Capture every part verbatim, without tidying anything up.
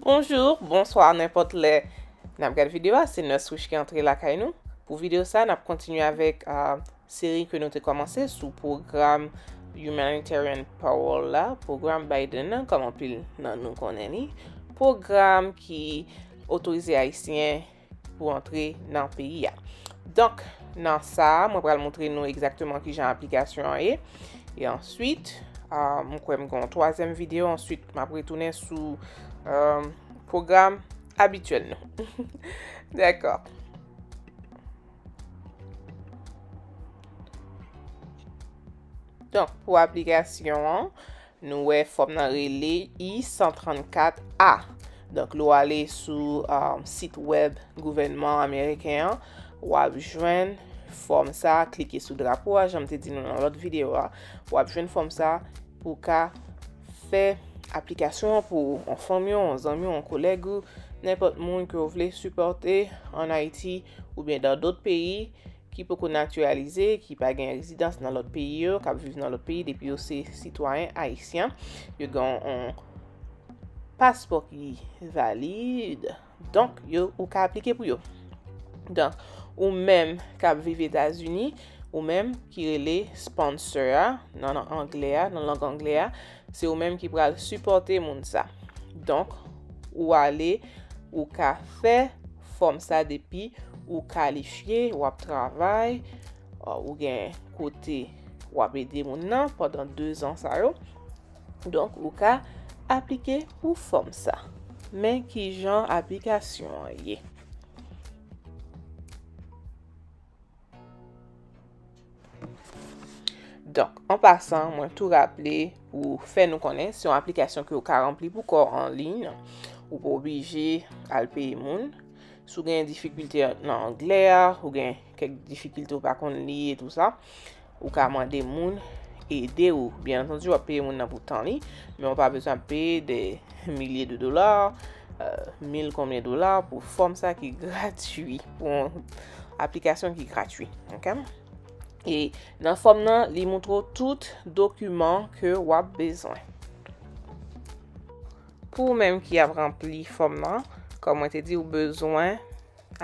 Bonjou, bonswa, nenpòt lè n ap gad videyo a, se Nurse Rich ki antre lakay nou. Pou videyo sa, n ap kontinye avèk, ah, seri ke nou te kòmanse sou pwogram Humanitarian Parole la, pwogram Biden nan, kòm anpil nan nou konnen li. Pwogram ki otorize Ayisyen pou antre nan peyi a. Donk, nan sa a, mwen pral montre nou egzakteman kijan aplikasyon an ye. E answit, ah, mwen kwè m gen yon twazyèm videyo, answit m ap retounen sou, ah, pwogram abityèl nou. Dakò. Donk, pou aplikasyon an, nou wè fòm nan rele I san trannkat A. Donk, lè w ale sou, um, sit wèb gouvènman ameriken an, w ap jwenn fòm sa, klike sou drapo a, jan m te di nou nan lòt videyo a, w ap jwenn fòm sa pou w ka fè aplikasyon an pou yon fanmi w, yon zanmi w, yon kolèg ou, nenpòt moun ke w vle sipòte ann Ayiti oubyen dan dòt peyi ki poko natiralize, ki pa gen rezidans nan lòt peyi yo, k ap viv nan lòt peyi, depi yo se sitwayen ayisyen, yo gen yon paspò ki valid, donk yo, ou ka aplike pou yo. Donk, ou menm k ap viv Etazini, ou menm ki rele sponsor a, nan, nan anglè a, nan lang anglè a, se ou menm ki pral sipòte moun sa. Donk, ou ale, ou ka fè fòm sa depi ou kalifye, w ap travay, ou gen kote w ap ede moun nan pandan dezan sa yo. Donk, ou ka aplike pou fòm sa. Men kijan aplikasyon an ye. Donk, an pasan, mwen tou raple pou fè nou konnen, se yon aplikasyon ke w ka ranpli pou kò w an liy. Ou pa oblije al peye moun. Si w gen difikilte nan anglè a, ou gen kèk difikilte w pa konn li e tou sa, ou ka mande moun ede w. Byen antandi, w ap peye moun nan pou tan li, men w pa bezwen ap peye de milye de dola, euh, mil konbyen dola pou fòm sa ki gratui, pou yon aplikasyon ki gratui. Ok? E nan fòm nan, li montre w tout dokiman ke w ap bezwen. Pou ou menm ki ap ranpli fòm nan, kòm mwen te di, ou bezwen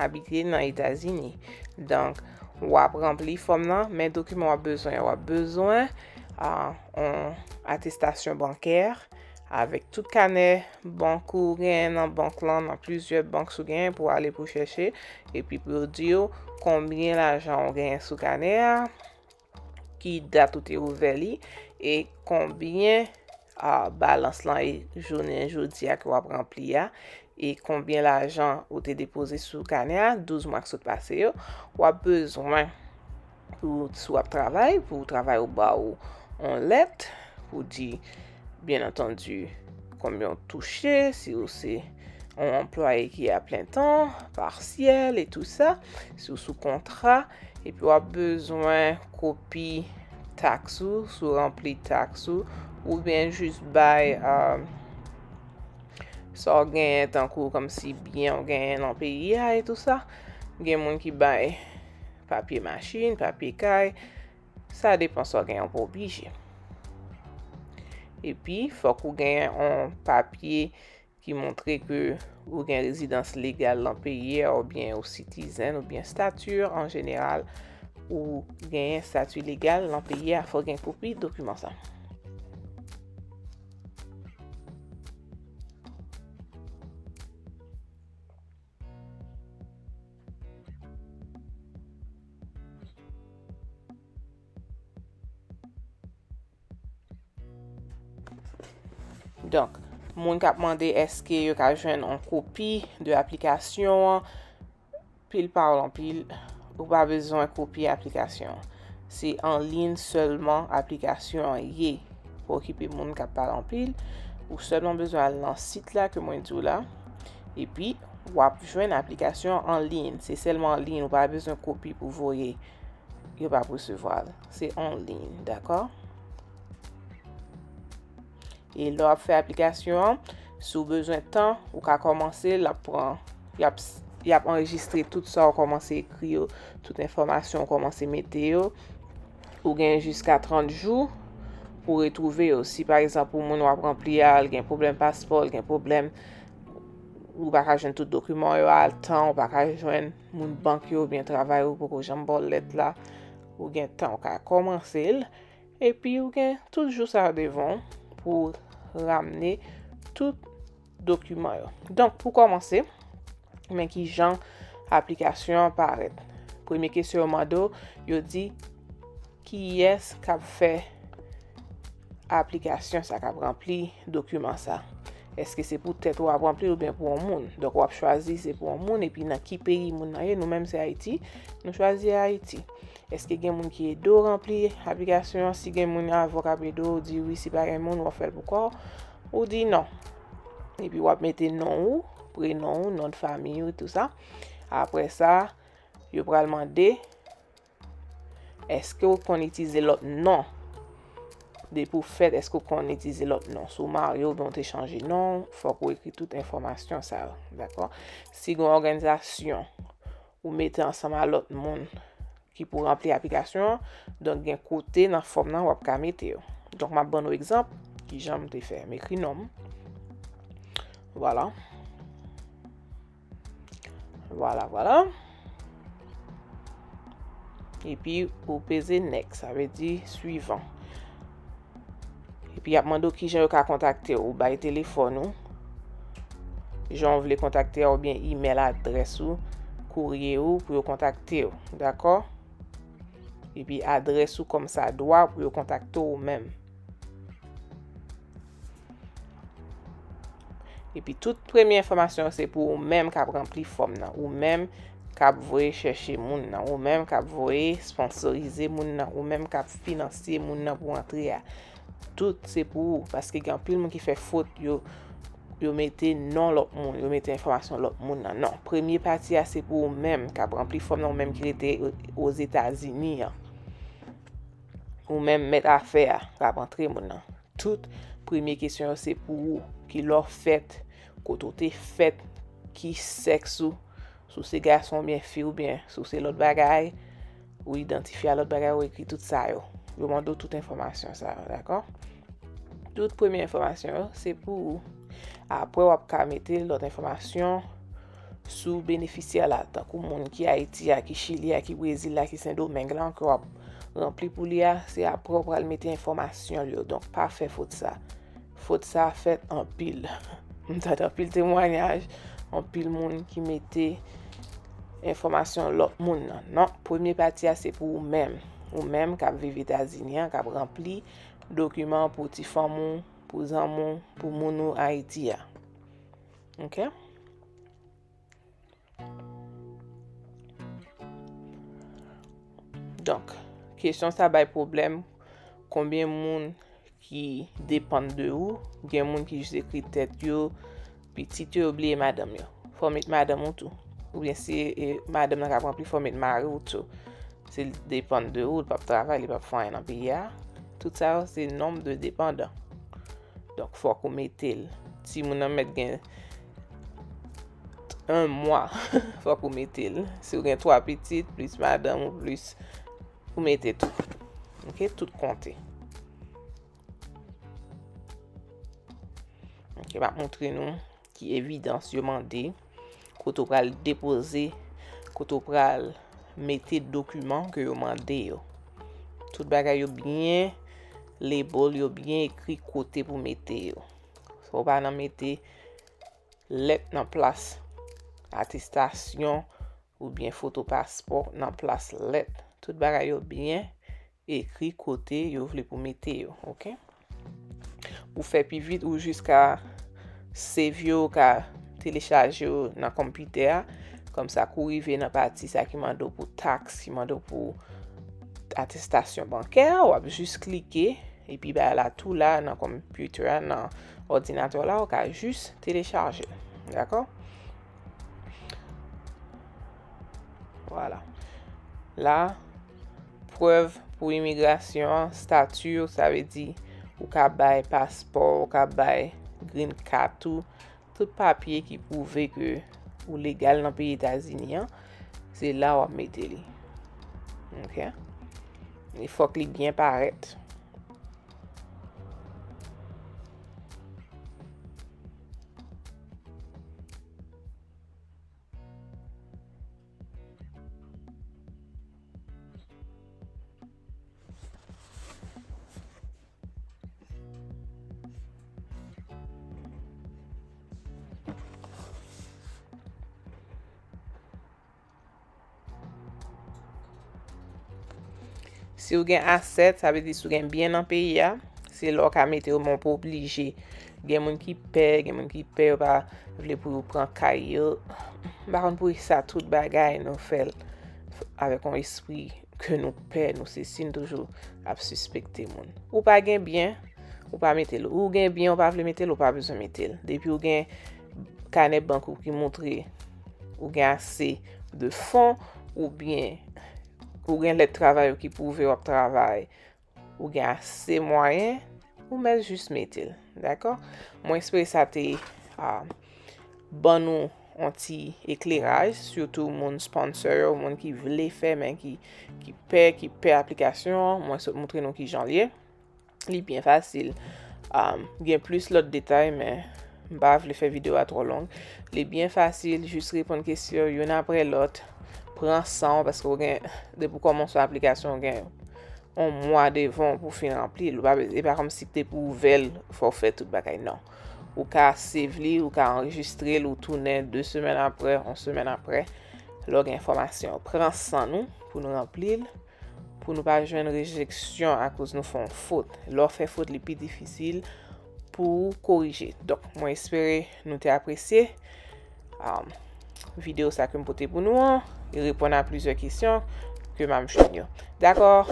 abite nan Etazini. Donk, w ap ranpli fòm nan, men dokiman w ap bezwen, w ap bezwen, ah, yon atestasyon bankè avèk tout kanè bank ou genyen nan bank lan, nan plizyè bank si w genyen pou w ale pou chèche, epi pou yo di w konbyen lajan w genyen sou kanè a, ki dat ou te ouvè li, e konbyen, ah, balans lan e jounen jodi a ke w ap ranpli a, e konbyen lajan ou te depoze sou kanè a douz mwa k sot pase yo, w ap bezwen pou, si w ap travay, pou travay ou ba w yon lèt pou di, byen antandi, konbyen w touche, si w se yon anplwaye ki a plen tan, pasyèl e tou sa, si w sou kontra, epi w ap bezwen kopi taks ou, si w ranpli taks ou, oubyen jis bay, ah, sa w genyen tankou kòmsi byen w genyen nan peyi a e tou sa. Gen moun ki bay papye machin, papye kay, sa depan sa w genyen, w pa oblije. Epi, fòk ou genyen yon papye ki montre ke ou gen rezidans legal nan peyi a, oubyen ou sitizen, oubyen stati an jeneral, ou genyen stati legal nan peyi a, fò gen kopi dokiman sa. Donk, moun k ap mande èske yo ka jwenn yon kopi de aplikasyon an, pil pawòl anpil, ou pa bezwen kopi aplikasyon an. Se an liy sèlman aplikasyon an ye. Pa okipe moun k ap pale anpil, ou sèlman bezwen al nan sit la ke mwen di w la, epi w ap jwenn aplikasyon an an liy. Se sèlman an liy, ou pa bezwen kopi pou voye. Yo p ap resevwa l. Se an liy, dakò? E lè w ap fè aplikasyon an, si w bezwen tan, ou ka kòmanse, l ap pran, y ap, y ap anrejistre tout sa w kòmanse ekri yo, tout enfòmasyon w kòmanse mete yo. Ou gen jiska trant jou pou retwouve yo. Si, pa egzanp, pou moun w ap ranpli a, l gen pwoblèm paspò, l gen pwoblèm ou pa ka jwenn tout dokiman yo a tan, ou pa ka jwenn moun bank yo oubyen travay ou poko janm ba w lèt la, ou gen tan ou ka kòmanse l, epi ou gen tout jou sa yo devan w pou w ramne tout dokiman yo. Donk, pou kòmanse, men ki jan aplikasyon an parèt. Premye kesyon yo mande w, yo di, kiyès k ap fè aplikasyon sa, k ap ranpli dokiman sa? Èske se pou tèt ou w ap ranpli l oubyen pou yon moun? Donk, w ap chwazi se pou yon moun, epi nan ki peyi moun nan ye. Nou menm se Ayiti, nou chwazi Ayiti. Èske gen moun ki ede w ranpli aplikasyon an? Si gen moun avè w k ap ede w, ou di wi. Si pa gen moun, w ap fè l pou kò w, ou di non. Epi w ap mete non ou, prenon ou, non de fanmi ou, tou sa. Apre sa, yo pral mande, èske w konn itilize lòt non? Depi w fèt, èske w konn itilize lòt non? Si w marye oubyen w te chanje non, fòk ou ekri tout enfòmasyon sa yo, dakò? Si gen yon òganizasyon, ou mete ansanm a lòt moun ki pou ranpli aplikasyon an, donk gen kote nan fòm nan w ap ka mete yo. Donk, m ap ban nou egzanp, kijan m te fè. M ekri non m. Vwala. Vwala, vwala. Epi ou peze next, sa vle di suivant. Epi y ap mande w kijan yo ka kontakte w. Ou bay telefòn ou, jan w vle kontakte a, oubyen imèl adrès ou, kourye ou pou yo kontakte w, dakò? Epi adrès ou kòmsadwa pou yo kontakte w menm. Epi tout premye enfòmasyon yo se pou ou menm k ap ranpli fòm nan, ou menm k ap voye chèche moun nan, ou menm k ap voye sponsorize moun nan, ou menm k ap finanse moun nan pou antre a. Tout se pou ou, paske gen anpil moun ki fè fot, yo, yo mete non lòt moun, yo mete enfòmasyon lòt moun nan. Non, premye pati a se pou ou menm k ap ranpli fòm nan, ou menm ki rete Ozetazini an. Ou menm mèt afè a k ap antre moun nan. Tout premye kesyon yo se pou ou. Kilè w fèt, kote w te fèt, ki sèks ou, si w se gason oubyen fi oubyen si w se lòt bagay, ou idantifye a lòt bagay, ou ekri tout sa yo. Yo mande w tout enfòmasyon sa yo, dakò? Tout premye enfòmasyon yo se pou ou. Apre, w ap ka mete lòt enfòmasyon sou benefisyè la, tankou moun ki Ayiti a, ki Chili a, ki Brezil la, ki Sendomeng la, ke w ap ranpli pou li a, se apre w pral mete enfòmasyon l yo. Donk, pa fè fot sa. Fot sa fèt anpil. M tande anpil temwayaj, anpil moun ki mete enfòmasyon lòt moun nan. Non, premye pati a se pou ou menm. Ou menm k ap viv Etazini an, k ap ranpli dokiman pou ti fanm ou, pou zanmi w, pou moun ou Ayiti a. Ok? Donk, kesyon sa bay pwoblèm. Konbyen moun ki depann de ou? Gen moun ki jis ekri tèt yo, pitit yo, yo bliye madanm yo. Fò w met madanm ou tou. Oubyen si e, madanm nan k ap ranpli, fò w met mari w tou. Si l depann de ou, li p ap travay, li p ap fè anyen nan peyi a. Tout sa yo se nonb de depandan. Donk, fòk ou mete l. Timoun nan mèt gen yon mwa, fòk ou mete l. Si w gen twa pitit, plis madanm ou, plis, ou mete tout. Ok, tout konte. Ok, m ap montre nou ki evidans yo mande, kote w pral depoze, kote w pral mete dokiman ke yo mande yo. Tout bagay yo byen label, yo byen ekri kote pou mete yo. Fò w pa nan mete lèt nan plas atestasyon oubyen foto paspò nan plas lèt. Tout bagay yo byen ekri kote yo vle pou mete yo, ok? Pou fè pi vit, ou jis ka save yo, ou ka telechaje yo nan konpitè a. Kòmsa, kou w rive nan pati sa ki mande w pou taks, ki mande w pou atestasyon bankè, w ap jis klike, epi bagay la tou la nan konpitè a, nan òdinatè w la, ou ka jis telechaje l. Dakò? Vwala. La, prèv pou imigrasyon an, stati w, sa vle di ou ka bay paspò, ou ka bay green card ou, tout papye ki pwouve ke ou legal nan peyi Etazini an, se la w ap mete li. Ok? E fòk li byen parèt. Si w gen asèt, sa vle di si w gen byen nan peyi a, se la w ka mete yo, men w pa oblije. Gen moun ki pè, gen moun ki pè, yo pa vle pou yo pran kay yo. M pa konn poukisa tout bagay nou fè l avèk yon espri ke nou pè, nou sesi, nou toujou ap sispekte moun. Ou pa gen byen, ou pa mete l. Ou gen byen, ou pa vle mete l, ou pa bezwen mete l. Depi w gen kanè bank ou ki montre ou gen ase de fon, oubyen ou gen lèt travay ou ki pwouve w ap travay, ou gen ase mwayen, ou mèt jis mete l, dakò? Mwen espere sa te, ah, ban nou yon ti ekleraj, sitou moun sponsor yo, moun ki vle fè, men ki, ki pè, ki pè aplikasyon an. Mwen sot montre nou kijan l ye. Li byen fasil. Um, gen plis lòt detay, men m pa vle fè videyo a twò long. Li byen fasil, jis reponn kesyon youn apre lòt. Pran san w, paske w gen, depi w kòmanse yon aplikasyon, w gen yon mwa devan w pou w fin ranpli l. Ou pa be-, e pa kòmsi depi w ouvè l, fò w fè tout bagay, non. Ou ka save li, ou ka anrejistre l, ou tounen de semèn apre, yon semèn apre, lè w gen enfòmasyon. Pran san nou pou nou ranpli l, pou nou pa jwenn rejeksyon akoz nou fè yon fot. Lè w fè fot, li pi difisil pou w korije. Donk, mwen espere nou te apresye, um, videyo sa ke m pote pou nou an, e reponn a plizyè kesyon ke m ap jwenn yo. Dakò?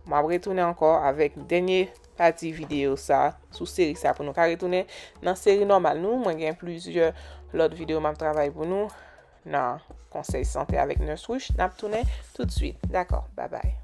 M ap retounen ankò avèk dènye pati videyo sa, sou seri sa pou nou ka retounen nan seri nòmal nou. Mwen gen plizyè lòt videyo m ap travay pou nou nan konsèy sante avèk Nurse Ruth. N ap tounen toutswit. Dakò, babay.